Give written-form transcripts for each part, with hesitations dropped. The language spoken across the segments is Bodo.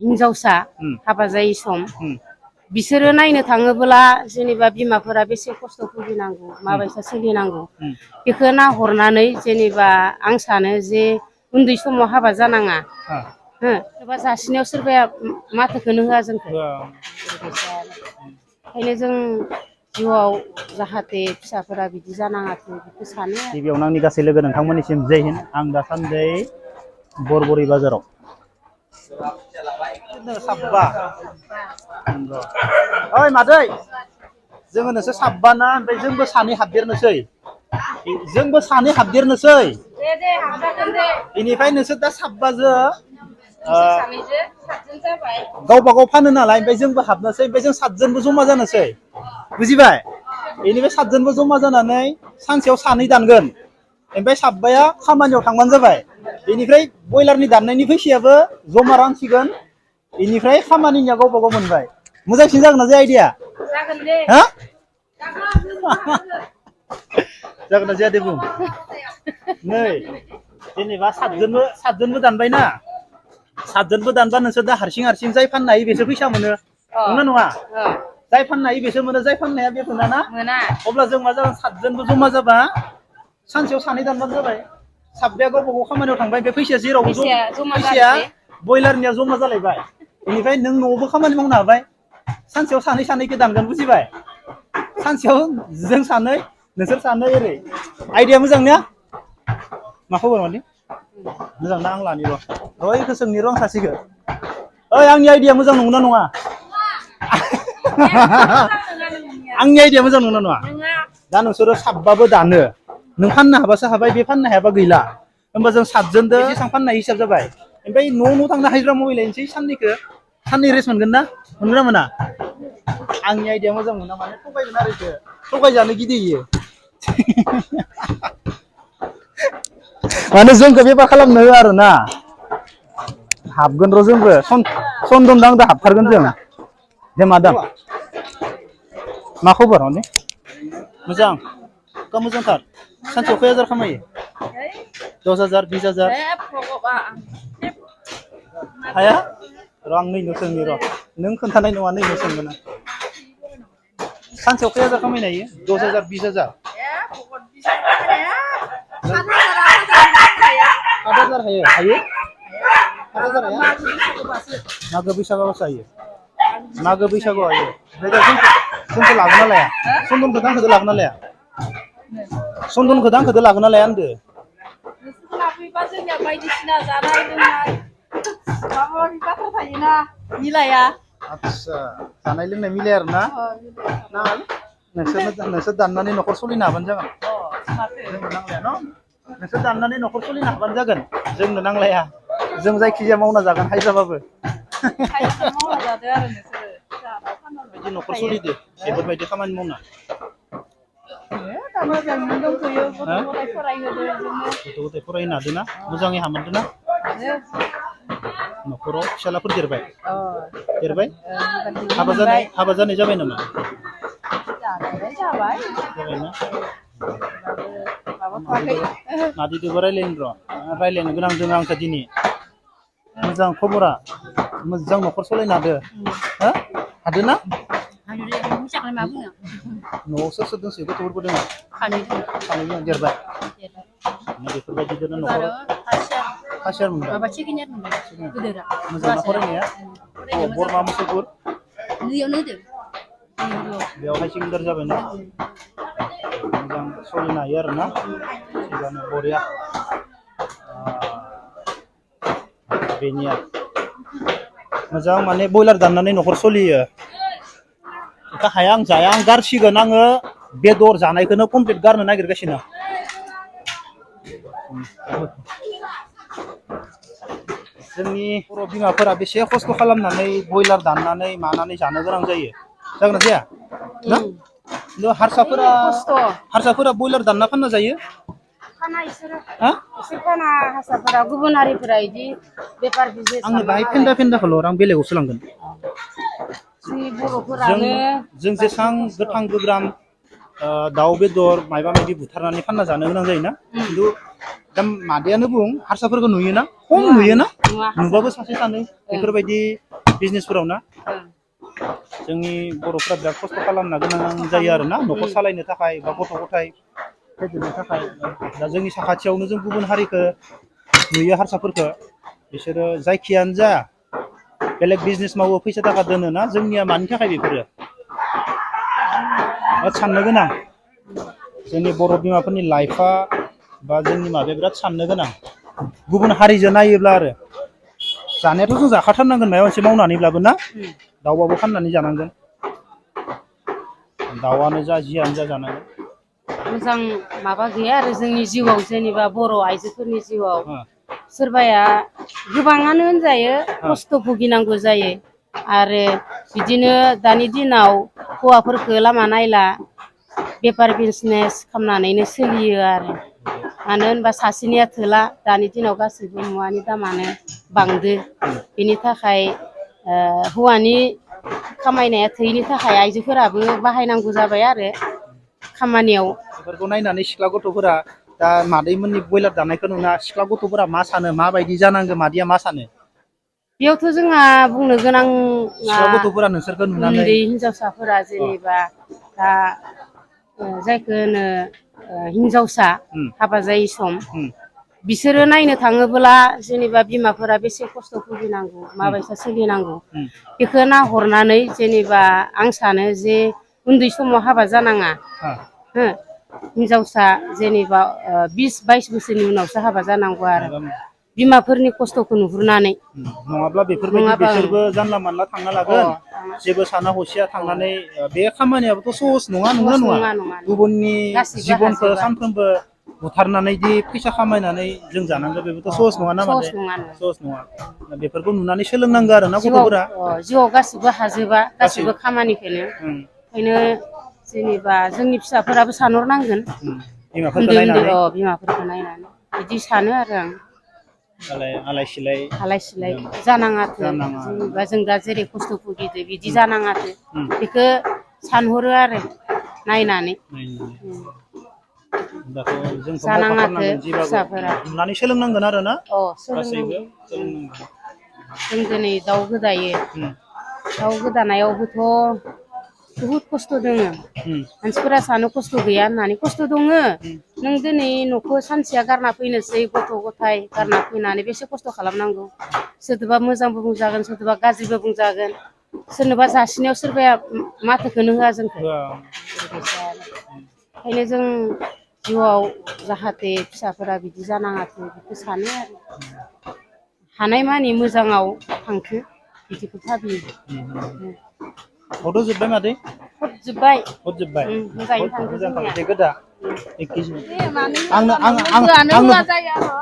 हिनजावसा हाबा जायै सम बिसोरो नायनो थाङोब्ला जेनेबा बिमाफोरा बेसे खस्थ' भुगिनांगौ माबायसा सोलिनांगौ बेखौ नाहरनानै जेनेबा आं सानो जे उन्दै समाव हाबा जानाङा सोरबा जासिनायाव सोरबाया माथोखौनो होआ जोंखौ ओंखायनो जों जिउआव जाहाथे फिसाफोरा बिदि जानाङाथों बेखौ सानो गिबियावनो आंनि गासै लोगो नोंथांमोननिसिम जय हिन्द आं दासान्दि बरबरि बाजाराव साबा ओइ मादै जोङो नोंसोर साबा ना ओमफ्राय जोंबो सानै हाबदेरनोसै बेनिफ्राय नोंसोर दा साबबाजों गावबा गाव फानो नालाय ओमफ्राय जोंबो हाबनोसै ओमफ्राय जों सातजोनबो जमा जानोसै बुजिबाय बेनिफ्राय सातजोनबो जमा जानानै सानसेयाव सानै दानगोन ओमफ्राय साबबाया खामानियाव थांबानो जाबाय बेनिफ्राय बयलारनि दाननायनि फैसायाबो जमा रानसिगोन बेनिफ्राय खामानिनिया गावबा गाव मोनबाय मोजांसिन जागोन ना जाया आइडिया हा जागोन ना जाया दे बुं नै जेनेबा सातजोनबो दानबायना सातजोनबो दानबा नोंसोर दा हारसिं जाय फाननो हायो बेसो फैसा मोनो नंगौना नङा जाय फाननो हायो बेसो मोनो जाय फाननो हाया बे मोना अब्ला जों मा जागोन सातजोनबो जमा जाबा सानसेयाव सानै दानबानो जाबाय साबबाया गावबा गाव खामानियाव थांबाय बे फैसाया जेरावबो फैसाया बयलारनिया जमा जालायबाय बेनिफ्राय नों न'आवबो खामानि मावनो हाबाय सानसेयाव सानैखौ दानगोन बुजिबाय सानसेयाव जों सानै नोंसोर सानै ओरै आइडिया मोजां ना मा खबर माने मोजां ना आं लानि र' इखौ सोंनि र' आं सासेखौ ओइ आंनि आइडिया मोजां नंगौना नङा आंनि आइडिया मोजां नंगौना नङा दा नोंसोरो साबबाबो दानो नों फाननो हाबासो हाबाय बे फाननो हायाबा गैला होमबा जों सातजोनदो जेसां फाननाय हिसाब जाबाय ओमफ्राय न' थांना हाजिरा मावहैलायनोसै साननै रेस्ट मोनगोन ना मोना आंनि आइडिया मोजां मोना माने थगायगोन आरो इखो थगायजानो गिदोयो माने जोंखौ बेफार खालामनो होआ आरो ना हाबगोन र' जोंबो सन्दन दां दा हाबथारगोन जों दे मादाम मा खबर माने मोजां मोजांथार सानसेयाव खय हाजार खामायो 10,000 20,000 हाया र' आं नैनो सोंनि र' नों खोन्थानाय नङा नैनो सोंगोन आं सानसेयाव खय हाजार खामायनो हायो 10,000 20,000 7,000 हायो 7,000 हाया मागो बैसागोआवसो हायो मागो बैसागोआव हायो ओमफ्राय दा जोंखौ लागोना लाया सन्दनखौ दांखौदो लागोना लाया सन्दनखौ दांखौदो लागोना लाया होनदो लाफैबा जोंनिया बायदिसिना जानाय लोंनाय माबा माबि बाथ्रा थायोना मिलाया आदसा जानाय लोंनाय मिलाया आरो ना नोंसोर दाननानै न'खर सलिनो हाबानो जागोन जोंनो नांलाया न' नोंसोर दाननानै न'खर सलिनो हाबानो जागोन जोंनो नांलाया जों जायखिजाया मावना जागोन हायजाबाबो मावना जादो आरो नोंसोरो बिदि न'खर सलिदो बेफोरबायदि खामानि मावना दंथ'यो गथ' गथाय फरायहोदो गथ' गथाय फरायनो हादोंना मोजाङै हामोनदोंना न'खराव फिसालाफोर देरबाय हाबा जानाय जाबाय नामा जाबायना मादिदोबो रायलायनो र' रायलायनो गोनां दङ आंखौ दिनै मोजां खबरा मोजां न'खर सलायनो हादो हादोना न'आव सोर सोर दंसै गथ'फोरबो दङ सानैजों देरबाय बेफोरबायदिनो न'खर खासियार मोनबाय मोजांना फरायनाया बरमा मुसलपुर बेयाव हाई सेकेन्डारि जाबायना मोजां सलिनो हायो आरोना थिगानो बरिया बेनिया मोजां माने बयलार दाननानै न'खर सलियो बेखौ हाया आं जाया आं गारसिगोन आङो बेदर जानायखौनो कमप्लिट गारनो नागिरगासिनो जोंनि बर' बिमाफोरा बेसे खस्थ' खालामनानै बयलार दाननानै मानानै जानो गोनां जायो जागोन ना जाया ना हारसाफोरा बयलार दानना फानना जायो फाना इसोर फाना हारसाफोरा गुबुन हारिफोरा इदि बेफार बिजनेस आंनो बाहाय फेन्दाखौल' आं बेलेगावसो लांगोन जोंनि बर'फोरानो जों जेसां गोथां गोब्राम दाउ बेदर मायबा मायबि बुथारनानै फानना जानो गोनां जायोना खिन्थु दा मादैयानो बुं हारसाफोरखौ नुयोना खम नुयोना नुबाबो सासे सानै बेफोरबायदि बिजनेसफोराव ना जोंनि बर'फ्रा बिराद खस्थ' खालामनो गोनां जायो आरोना न'खर सालायनो थाखाय बा गथ' गथाय फेदेरनो थाखाय दा जोंनि साखाथियावनो जों गुबुन हारिखौ नुयो हारसाफोरखौ बिसोरो जायखियानो जा बेलेग बिजनेस मावो फैसा थाखा दोनो ना जोंनिया मानि थाखाय बेफोरो साननो गोनां जोंनि बर' बिमाफोरनि लाइफआ बा जोंनि माबाया बिराद साननो गोनां गुबुन हारिजों नायोब्ला आरो जानायाथ' जों जाखाथारनांगोन माबा मोनसे मावनानैब्लाबो ना दाउबाबो फाननानै जानांगोन दाउआनो जा जियानो जा जानांगोन मोजां माबा गैया आरो जोंनि जिउआव जेनेबा बर' आइजोफोरनि जिउआव सोरबाया गोबाङानो होनजायो खस्थ' भुगिनांगौ जायो आरो बिदिनो दानि दिनाव हौवाफोरखौ लामा नायला बेफार बिजनेस खालामनानैनो सोलियो आरो मानो होनबा सासेनिया थोला दानि दिनाव गासैबो मुवानि दामानो बांदो बेनि थाखाय हौवानि खामायनाया थोयैनि थाखाय आइजोफोराबो बाहायनांगौ जाबाय आरो खामानियाव बेफोरखौ नायनानै सिख्ला गथ'फोरा दा मादैमोननि बयलार दानायखौ नुना सिख्ला गथ'फोरा मा सानो माबायदि जानांगौ मादैया मा सानो बेयावथ' जोंहा बुंनो गोनां सिख्ला गथ'फोरा नोंसोरखौ नुनानै उन्दै हिनजावसाफोरा जेनेबा दा जायखौ होनो हिनजावसा हाबा जायै सम बिसोरो नायनो थाङोब्ला जेनेबा बिमाफोरा बेसे खस्थ' भुगिनांगौ माबायसा सोलिनांगौ बेखौ नाहरनानै जेनेबा आं सानो जे उन्दै समाव हाबा जानाङा हिनजावसा जेनेबा 20-22 बोसोरनि उनावसो हाबा जानांगौ आरो बिमाफोरनि खस्थ'खौ नुहुरनानै नङाब्ला बेफोरबायदि बिसोरबो जानला मानला थांना लागोन जेबो साना हसिया थांनानै बे खामानियाबोथ' सहस नङा गुबुननि जिबनखौ सानफ्रोमबो बुथारनानै दि फैसा खामायनानै जों जानांगौ बेबोथ' सहस नङाना माने सहस नङा बेफोरखौ नुनानै सोलोंनांगौ आरो ना गथ'फोरा जिउआव गासिबो हाजोबा गासिबो खामानिखौनो ओंखायनो जेनेबा जोंनि फिसाफोराबो सानहरनांगोन उन्दै उन्दै बिमाफोरखौ नायनानै बिदि सानो आरो आं आलाय सिलाय जानाङाथो जेनेबा जों दा जेरै खस्थ' भुगिदो बिदि जानाङाथो बेखौ सानहरो आरो नायनानै जानाङाथो फिसाफोरा नुनानै सोलोंनांगोन आरो ना गासैबो जों दिनै दाउ गोदायो दाउ गोदानायावबोथ' बहुद खस्थ' दोङो मानसिफोरा सानो खस्थ' गैया होननानै खस्थ' दङ नों दिनै न'खौ सानसेया गारना फैनोसै गथ' गथाय गारना फैनानै बेसे खस्थ' खालामनांगौ सोरदोबा मोजांबो बुंजागोन सोरदोबा गाज्रिबो बुंजागोन सोरनोबा जासिनायाव सोरबाया माथोखौनो होआ जोंखौ ओंखायनो जों जिउआव जाहाथे फिसाफोरा बिदि जानाङाथों बेखौ सानो आरो हानायमानि मोजाङाव थांथो बिदिखौ भाबियो हरथ' जोब्बाय मादै जोब्बाय मोजाङै थांदो गोदा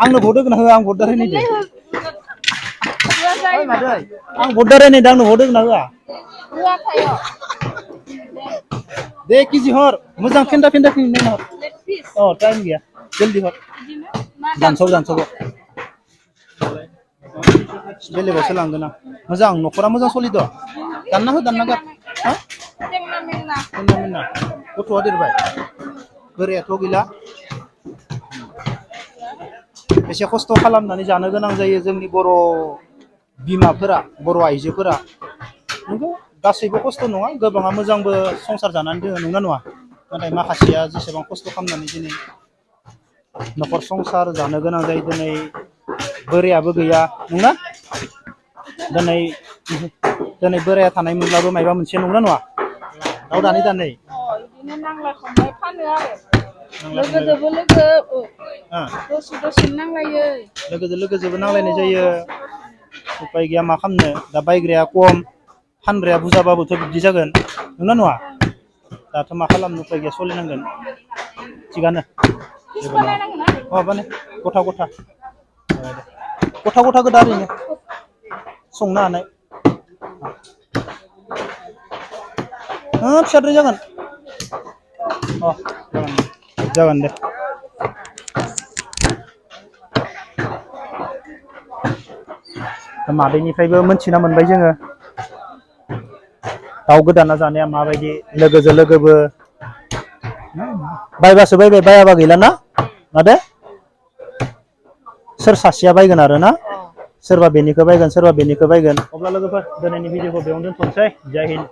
आंनो भट होगोन होआ आं भट दारायनाय दे मादै आं भट दारायनाय आंनो भट होगोन होआ दे केजि हर मोजां फेन्दा फिनिनो हर टाइम गैया जल्दि हर दानसाव बेलेगावसो लांगोन आं मोजां न'खरा मोजां सलिद' दानना हो दानना गार मेनना गथ'आ देरबाय बोरायाथ' गैला एसे खस्थ' खालामनानै जानो गोनां जायो जोंनि बर' बिमाफोरा बर' आइजोफोरा नंगौ गासैबो खस्थ' नङा गोबाङा मोजांबो संसार जानानै दोङो नंना नङा नाथाय माखासेया जेसेबां खस्थ' खालामनानै दिनै न'खर संसार जानो गोनां जायो दिनै बोरायाबो गैया नंना दिनै बोराया थानाय मोनब्लाबो माबा मोनसे नंना नङा दाउ दानै बिदिनो नांलाय खमलाय फानो आरो लोगोजोंबो लोगो दसेनो नांलायो लोगोजोंबो नांलायनाय जायो उपाय गैया मा खालामनो दा बायग्राया खम फानग्राया बुरजाबाबोथ' बिदि जागोन नंना नङा दाथ' मा खालामनो उपाय गैया सोलिनांगोन थिगानो माने गथा गोदा ओरैनो संनो हानाय फिसाद्राय जागोन जागोन दे मादैनिफ्रायबो मोनथिना मोनबाय जोङो दाउ गोदाना जानाया माबायदि लोगोजों लोगोबो बायबासो बायबाय बायाबा गैला ना मादे सोर सासेया बायगोन आरो ना सोरबा बेनिखौ बायगोन सोरबा बेनिखौ बायगोन अब्ला लोगोफोर दिनैनि भिडिअखौ बेयावनो दोनथ'नोसै जय हिन्द